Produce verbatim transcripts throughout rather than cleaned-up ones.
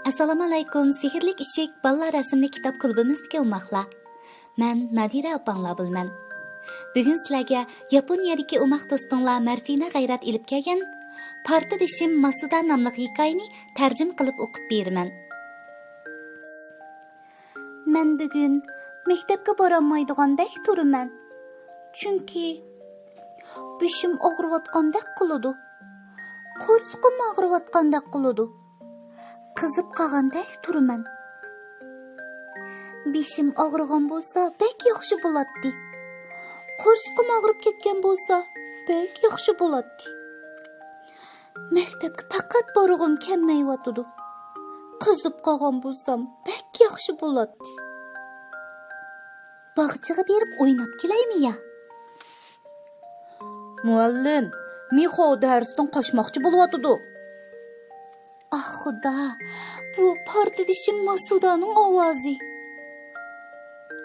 ئەسسالامۇئەلەيكۇم، سېھىرلىك ئىشىك بالىلار رەسىملىك كىتاب كۇلۇبىمىزدىكى ئوماقلار. مەن نادىرە ئاپاڭلار بولىمەن. بۈگۈن سىلەرگە ياپونىيەدىكى ئوماق دوستۇڭلار مەرفىنە غەيرەت ئېلىپ كەلگەن پارتىدىشىم ماسۇدا ناملىق ھېكايىنى تەرجىمە قىلىپ ئوقۇپ بېرىمەن. مەن بۈگۈن مەكتەپكە بارالمايدىغاندەك تۇرىمەن. چۈنكى بېشىم ئاغرىۋاتقاندەك قىلىدۇ. قورسىقىم ئاغرىۋاتقاندەك قىلىدۇ. قىزىپ قالغاندەك تۇرىمەن. بېشىم ئاغرىغان بولسا بەك ياخشى بولاتتى. قورسىقىم ئاغرىپ كەتكەن بولسا بەك ياخشى بولاتتى. مەكتەپكە پەقەت بارغۇم كەلمەيۋاتىدۇ. قىزىپ قالغان بولسام بەك ياخشى بولاتتى. باغچىغا بېرىپ ئويناپ كېلەيمۇ يا؟ مۇئەللىم، مىخو دەرستىن قاچماقچى بولۇۋاتىدۇ. ئاھ خۇدا، بۇ پارتىدىشىم ماسۇدانىڭ ئاۋازى.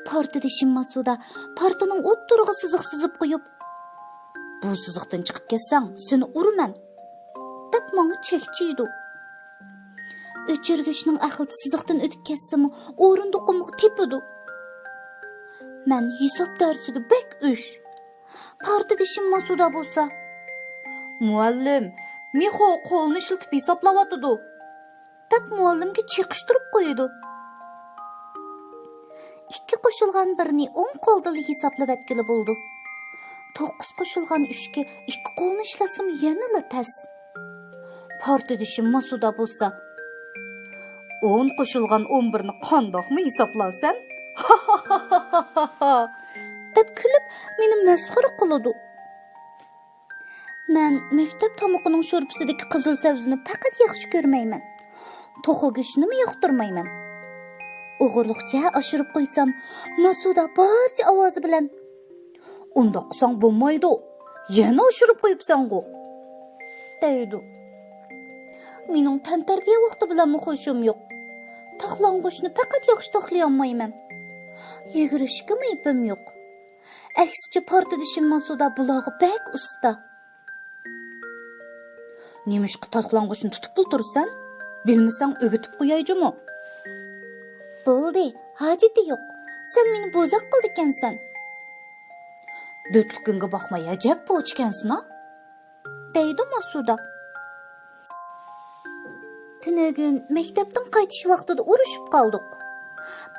پارتىدىشىم ماسۇدا پارتىنىڭ ئوتتۇرىغا سىزىق سىزىپ قويۇپ، بۇ سىزىقتىن چىقىپ كەتسەڭ سېنى ئۇرىمەن، دەپ ماڭا چەكچىيدۇ. ئۆچۈرگۈچنىڭ ئەخلىتى سىزىقتىن ئۆتۈپ كەتسىمۇ ئورۇندۇقۇمغا تېپىدۇ. مەن ھېساب دەرسىگە بەك ئۆچ. پارتىدىشىم ماسۇدا بولسا، مۇئەللىم، مىخو قولىنى ئىشلىتىپ ھېسابلاۋاتىدۇ، دەپ مۇئەللىمگە چېقىشتۇرۇپ قويىدۇ. ئىككى قوشۇلغان بىرنى ئوڭ قولدىلا ھېسابلىۋەتكىلى بولىدۇ. توققۇز قوشۇلغان ئۈچكە ئىككى قولنى ئىشلەتسىمۇ يەنىلا تەس. پارتىدىشىم ماسۇدا بولسا، ئون قوشۇلغان ئون بىرنى قانداقمۇ ھېسابلارسەن؟ دەپ كۈلۈپ مېنى مەسخىرە قىلىدۇ. مەن مەكتەپ تامىقىنىڭ شورپىسىدىكى قىزىل سەۋزىنى پەقەت ياخشى كۆرمەيمەن. توخۇ گۆشىنىمۇ ياقتۇرمايمەن. ئوغرىلىقچە ئاشۇرۇپ قويسام، ماسۇدا بارچە ئاۋازى بىلەن، ئۇنداق قىلساڭ بولمايدۇ، يەنە ئاشۇرۇپ قويۇپسەنغۇ، دەيدۇ. مېنىڭ تەنتەربىيە ۋاقتى بىلەنمۇ خۇشۇم يوق. تاقلانغۇچنى پەقەت ياخشى تاقلىيالمايمەن. يۈگۈرۈشكىمۇ ئېپىم يوق. ئەكسىچە پارتىدىشىم ماسۇدا بۇلارغا بەك ئۇستا. نېمىشقا تاقلانغۇچنى تۇتۇپلا تۇرىسەن؟ بىلمىسەڭ ئۆگىتىپ قوياي جۇمۇ. بولدى، ھاجىتى يوق. سەن مېنى بوزەك قىلىدىكەنسەن. دۆتلۈكۈڭگە باقماي ئەجەب پوچىكەنسىنا، دەيدۇ ماسۇدا. تۈنۈگۈن مەكتەپتىن قايتىش ۋاقتىدا ئۇرۇشۇپ قالدۇق.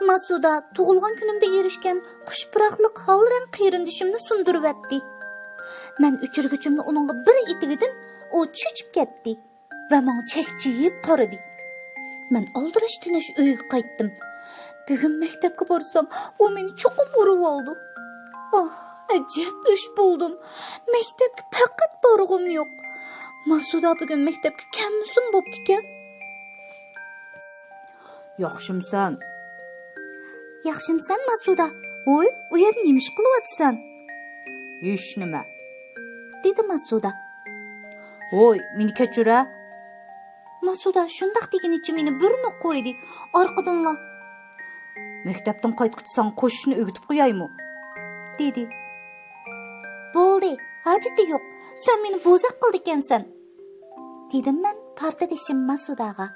ماسۇدا تۇغۇلغان كۈنۈمدە ئېرىشكەن خۇش پۇراقلىق ھال رەڭ قېرىندىشىمنى سۇندۇرۇۋەتتى. مەن ئۆچۈرگۈچۈمنى ئۇنىڭغا بىر ئېتىۋىدىم، ئۇ چۆچۈپ كەتتى ۋە ماڭا چەكچىيىپ قارىدى. مەن ئالدىراش-تېنەش ئۆيگە قايتتىم. بۈگۈن مەكتەپكە بارسام، ئۇ مېنى چوقۇم ئۇرۇۋالىدۇ. ئاھ، ئەجەب ئۆچ بولدۇم. مەكتەپكە پەقەت بارغۇم يوق. ماسۇدا بۈگۈن مەكتەپكە كەلمىسىمۇ بوپتىكەن. ياخشىمسەن؟ ياخشىمسەن، ماسۇدا؟ ۋوي، ئۇ يەردە نېمە ئىش قىلىۋاتىسەن؟ ھېچنېمە، دېدى ماسۇدا. ۋوي، مېنى كەچۈرە. ماسۇدا شۇنداق دېگىنىچە مېنى بىرنى قويدى. ئارقىدىنلا، مەكتەپتىن قايتقۇچە ساڭا قوشۇشنى ئۆگىتىپ قويايمۇ؟ دېدى. بولدى، ھاجىتى يوق. سەن مېنى بوزەك قىلىدىكەنسەن، دېدىم مەن پارتىدىشىم ماسۇداغا.